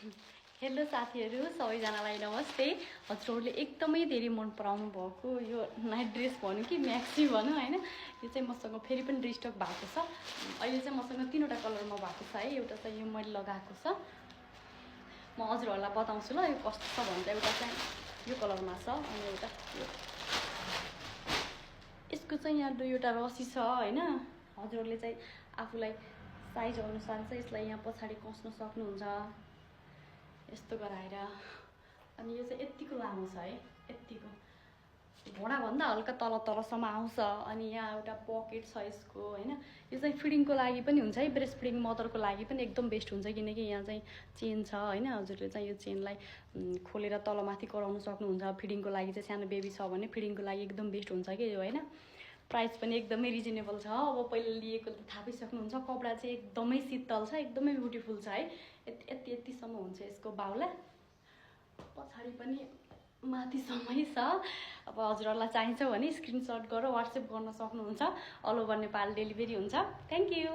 Hello साथीहरू सबैजनालाई नमस्ते। हजुरहरूले एकदमै धेरै मन पराउनु भएको यो नाइट ड्रेस भनौँ कि म्याक्सी भनौँ होइन, यो चाहिँ मसँग फेरि पनि रिस्टक भएको छ। अहिले चाहिँ मसँग 3वटा कलरमा भएको छ है। एउटा चाहिँ यो मैले लगाएको छ, म हजुरहरूलाई बताउँछु ल यो कस्तो छ भन्छ। एउटा चाहिँ यो कलरमा छ अनि एउटा यो, यसको चाहिँ यहाँ 2वटा रसी छ होइन। हजुरहरूले चाहिँ आफूलाई साइज अनुसार चाहिँ यसलाई यहाँ पछाडि कस्न सक्नुहुन्छ यस्तो गराएर। अनि यो चाहिँ यतिको लामो छ है, यतिको घोडाभन्दा हल्का तल तलसम्म आउँछ। अनि यहाँ एउटा पकेट छ यसको होइन। यो चाहिँ फिडिङको लागि पनि हुन्छ है, ब्रेस्ट फिडिङ मदरको लागि पनि एकदम बेस्ट हुन्छ, किनकि यहाँ चाहिँ चेन छ होइन। हजुरले चाहिँ यो चेनलाई खोलेर तलमाथि गराउन सक्नुहुन्छ। फिडिङको लागि चाहिँ सानो बेबी छ भने फिडिङको लागि एकदम बेस्ट हुन्छ कि यो होइन। प्राइस पनि एकदमै रिजनेबल छ। अब पहिला लिएको त थाहा पाइसक्नुहुन्छ। कपडा चाहिँ एकदमै शीतल छ, एकदमै ब्युटिफुल छ है। यतिसम्म हुन्छ यसको बाउला, पछाडि पनि माथिसम्मै छ। अब हजुरहरूलाई चाहिन्छ भने स्क्रिनसट गरेर वाट्सएप गर्न सक्नुहुन्छ। अल ओभर नेपाल डेलिभरी हुन्छ। Thank you.